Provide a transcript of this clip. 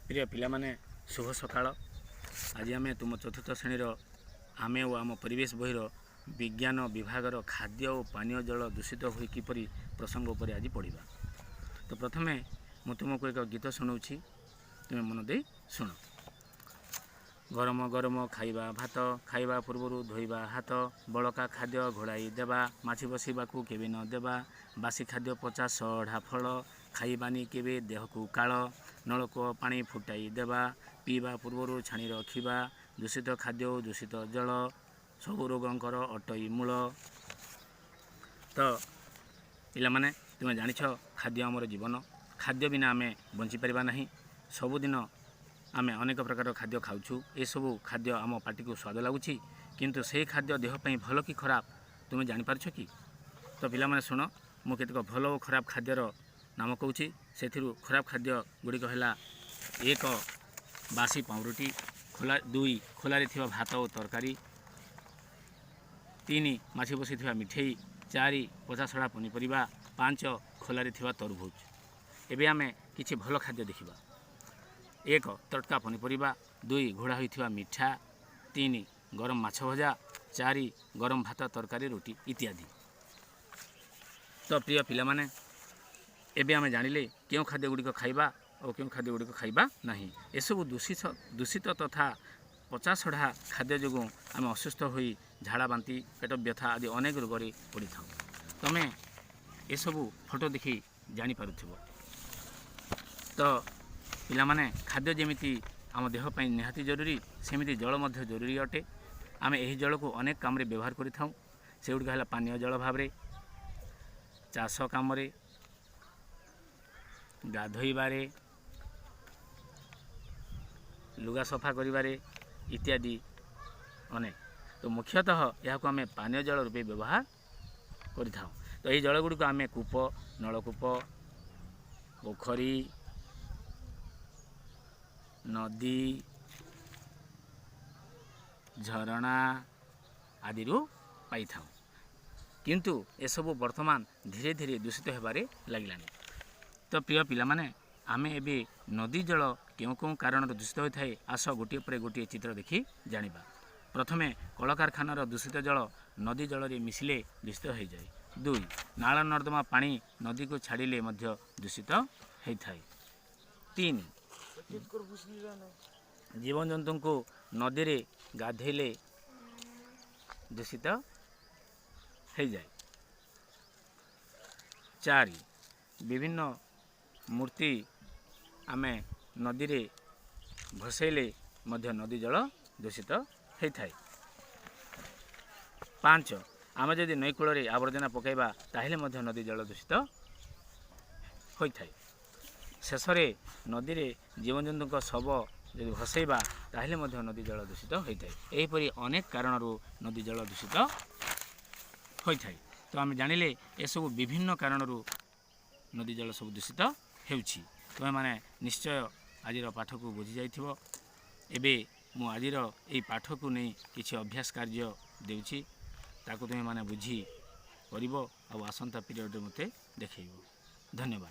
ପ୍ରିୟ ପିଲାମାନେ, ଶୁଭ ସକାଳ। ଆଜି ଆମେ ତୁମ ଚତୁର୍ଥ ଶ୍ରେଣୀର ଆମେ ଓ ଆମ ପରିବେଶ ବହିର ବିଜ୍ଞାନ ବିଭାଗର ଖାଦ୍ୟ ଓ ପାନୀୟ ଜଳ ଦୂଷିତ ହୋଇ କିପରି ପ୍ରସଙ୍ଗ ଉପରେ ଆଜି ପଢ଼ିବା। ତ ପ୍ରଥମେ ମୁଁ ତୁମକୁ ଏକ ଗୀତ ଶୁଣାଉଛି, ତୁମେ ମନ ଦେଇ ଶୁଣ। ଗରମ ଗରମ ଖାଇବା ଭାତ, ଖାଇବା ପୂର୍ବରୁ ଧୋଇବା ହାତ, ବଳକା ଖାଦ୍ୟ ଘୋଡ଼ାଇ ଦେବା, ମାଛି ବସିବାକୁ କେବେ ନ ଦେବା, ବାସି ଖାଦ୍ୟ ପଚା ସଢ଼ା ଫଳ ଖାଇବାନି କେବେ ଦେହକୁ କାଳ, ନଳକୂଅ ପାଣି ଫୁଟାଇ ଦେବା, ପିଇବା ପୂର୍ବରୁ ଛାଣି ରଖିବା, ଦୂଷିତ ଖାଦ୍ୟ ଓ ଦୂଷିତ ଜଳ ସବୁ ରୋଗଙ୍କର ଅଟଇ ମୂଳ। ତ ପିଲାମାନେ, ତୁମେ ଜାଣିଛ, ଖାଦ୍ୟ ଆମର ଜୀବନ। ଖାଦ୍ୟ ବିନା ଆମେ ବଞ୍ଚିପାରିବା ନାହିଁ। ସବୁଦିନ ଆମେ ଅନେକ ପ୍ରକାର ଖାଦ୍ୟ ଖାଉଛୁ। ଏସବୁ ଖାଦ୍ୟ ଆମ ପାଟିକୁ ସ୍ୱାଦ ଲାଗୁଛି, କିନ୍ତୁ ସେହି ଖାଦ୍ୟ ଦେହ ପାଇଁ ଭଲ କି ଖରାପ ତୁମେ ଜାଣିପାରୁଛ କି? ତ ପିଲାମାନେ, ଶୁଣ, ମୁଁ କେତେକ ଭଲ ଓ ଖରାପ ଖାଦ୍ୟର ନାମ କହୁଛି। ସେଥିରୁ ଖରାପ ଖାଦ୍ୟ ଗୁଡ଼ିକ ହେଲା, ଏକ, ବାସି ପାଉଁରୁଟି ଖୋଲା, ଦୁଇ, ଖୋଲାରେ ଥିବା ଭାତ ଓ ତରକାରୀ, ତିନି, ମାଛି ବସିଥିବା ମିଠେଇ, ଚାରି, ପଚାସଢ଼ା ପନିପରିବା, ପାଞ୍ଚ, ଖୋଲାରେ ଥିବା ତରଭୁଜ। ଏବେ ଆମେ କିଛି ଭଲ ଖାଦ୍ୟ ଦେଖିବା। ଏକ, ତଟକା ପନିପରିବା, ଦୁଇ, ଘୋଡ଼ା ହୋଇଥିବା ମିଠା, ତିନି, ଗରମ ମାଛ ଭଜା, ଚାରି, ଗରମ ଭାତ, ତରକାରୀ, ରୁଟି ଇତ୍ୟାଦି। ତ ପ୍ରିୟ ପିଲାମାନେ, ଏବେ ଆମେ ଜାଣିଲେ କେଉଁ ଖାଦ୍ୟ ଗୁଡ଼ିକ ଖାଇବା ଓ କେଉଁ ଖାଦ୍ୟ ଗୁଡ଼ିକ ଖାଇବା ନାହିଁ। ଏସବୁ ଦୂଷିତ ତଥା ପଚାସଢ଼ା ଖାଦ୍ୟ ଯୋଗୁଁ ଆମେ ଅସୁସ୍ଥ ହୋଇ ଝାଡ଼ା, ବାନ୍ତି, ପେଟ ବ୍ୟଥା ଆଦି ଅନେକ ରୋଗରେ ପଡ଼ିଥାଉ। ତୁମେ ଏସବୁ ଫଟୋ ଦେଖି ଜାଣିପାରୁଥିବ। ତ ପିଲାମାନେ, ଖାଦ୍ୟ ଯେମିତି ଆମ ଦେହ ପାଇଁ ନିହାତି ଜରୁରୀ, ସେମିତି ଜଳ ମଧ୍ୟ ଜରୁରୀ ଅଟେ। ଆମେ ଏହି ଜଳକୁ ଅନେକ କାମରେ ବ୍ୟବହାର କରିଥାଉ। ସେଗୁଡ଼ିକ ହେଲା ପାନୀୟ ଜଳ ଭାବରେ, ଚାଷ କାମରେ, ଗାଧୋଇବାରେ, ଲୁଗା ସଫା କରିବାରେ ଇତ୍ୟାଦି ଅନେକ। ତ ମୁଖ୍ୟତଃ ଏହାକୁ ଆମେ ପାନୀୟ ଜଳ ରୂପେ ବ୍ୟବହାର କରିଥାଉ। ତ ଏହି ଜଳ ଗୁଡ଼ିକୁ ଆମେ କୂପ, ନଳକୂପ, ପୋଖରୀ, ନଦୀ, ଝରଣା ଆଦିରୁ ପାଇଥାଉ। କିନ୍ତୁ ଏସବୁ ବର୍ତ୍ତମାନ ଧୀରେ ଧୀରେ ଦୂଷିତ ହେବାରେ ଲାଗିଲାଣି। ତ ପ୍ରିୟ ପିଲାମାନେ, ଆମେ ଏବେ ନଦୀ ଜଳ କେଉଁ କେଉଁ କାରଣରୁ ଦୂଷିତ ହୋଇଥାଏ, ଆସ ଗୋଟିଏ ପରେ ଗୋଟିଏ ଚିତ୍ର ଦେଖି ଜାଣିବା। ପ୍ରଥମେ, କଳକାରଖାନାର ଦୂଷିତ ଜଳ ନଦୀ ଜଳରେ ମିଶିଲେ ଦୂଷିତ ହୋଇଯାଏ। ଦୁଇ, ନାଳ ନର୍ଦ୍ଦମା ପାଣି ନଦୀକୁ ଛାଡ଼ିଲେ ମଧ୍ୟ ଦୂଷିତ ହୋଇଥାଏ। ତିନି, ଜୀବଜନ୍ତୁଙ୍କୁ ନଦୀରେ ଗାଧୋଇଲେ ଦୂଷିତ ହେଇଯାଏ। ଚାରି, ବିଭିନ୍ନ ମୂର୍ତ୍ତି ଆମେ ନଦୀରେ ଭସେଇଲେ ମଧ୍ୟ ନଦୀ ଜଳ ଦୂଷିତ ହେଇଥାଏ। ପାଞ୍ଚ, ଆମେ ଯଦି ନଈ କୂଳରେ ଆବର୍ଜନା ପକାଇବା, ତାହେଲେ ମଧ୍ୟ ନଦୀ ଜଳ ଦୂଷିତ ହୋଇଥାଏ। ଶେଷରେ, ନଦୀରେ ଜୀବଜନ୍ତୁଙ୍କ ଶବ ଯଦି ଭସେଇବା, ତାହେଲେ ମଧ୍ୟ ନଦୀ ଜଳ ଦୂଷିତ ହୋଇଥାଏ। ଏହିପରି ଅନେକ କାରଣରୁ ନଦୀ ଜଳ ଦୂଷିତ ହୋଇଥାଏ। ତ ଆମେ ଜାଣିଲେ, ଏସବୁ ବିଭିନ୍ନ କାରଣରୁ ନଦୀ ଜଳ ସବୁ ଦୂଷିତ ହେଉଛି। ତୁମେମାନେ ନିଶ୍ଚୟ ଆଜିର ପାଠକୁ ବୁଝି ଯାଇଥିବ। ଏବେ ମୁଁ ଆଜିର ଏଇ ପାଠକୁ ନେଇ କିଛି ଅଭ୍ୟାସ କାର୍ଯ୍ୟ ଦେଉଛି। ତାକୁ ତୁମେମାନେ ବୁଝି କରିବ ଆଉ ଆସନ୍ତା ପିରିୟଡ଼ରେ ମୋତେ ଦେଖାଇବ। ଧନ୍ୟବାଦ।